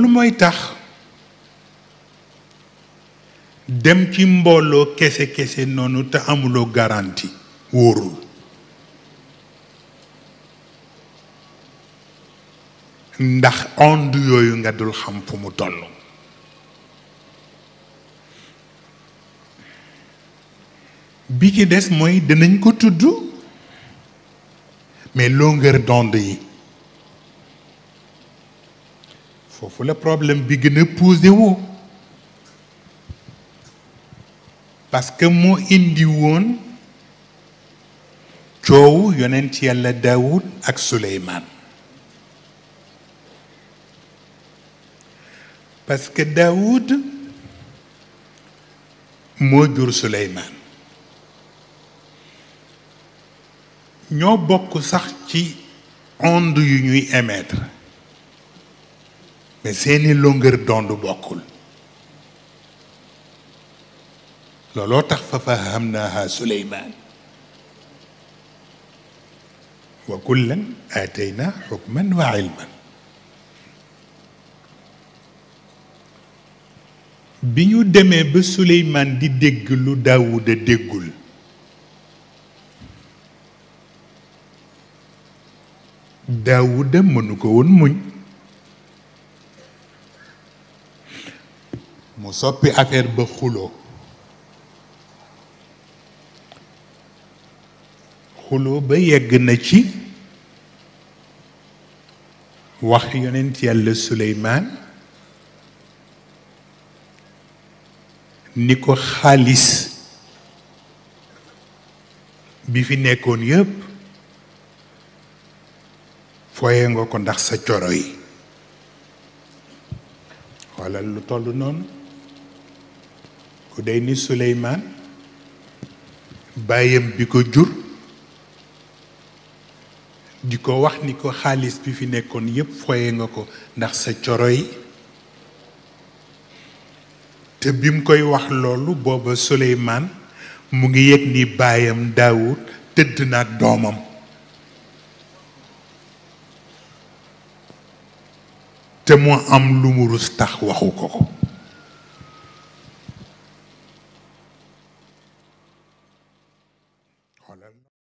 loolu mooy tax dem ci mbooloo kese noonu te amuloo garantie wóorul. ndax onde yooyu nga dul xam fu mu toll. bi ci des mooy dinañ ko tudd mais longueur d'onde yi foofu la problème bi gën a posé wu parce que moo indi woon coow yonent yàlla Daawud ak Suleymaan. parce que Daoud moo jur Suleymaan ñoo bokk sax ci onde yu ñuy émettre mais seeni longueur d'onde bokkul. looloo tax fa fahamnaaha Suleymaan wa kullan aataynaa hukman wa ilman. bi ñu demee ba Suleymaan di dégg lu Daawuda déggul Daawuda mënu ko woon muñ mu soppi affaire ba xuloo ba yegg na ci wax yonent yàlla Suleymaan ni ko xaalis bi fi nekkoon yépp foye nga ko ndax sa coro yi. xoolal lu toll noonu ku dey ni Suleymaan bàyyam bi ko jur di ko wax ni ko xaalis bi fi nekkoon yépp foye nga ko ndax sa coro yi. te bi mu koy wax loolu booba Suleymaan mu ngi yëg ni baayam Daawud tëdd na ak doomam. te mu am lu mu rus tax waxu ko ko.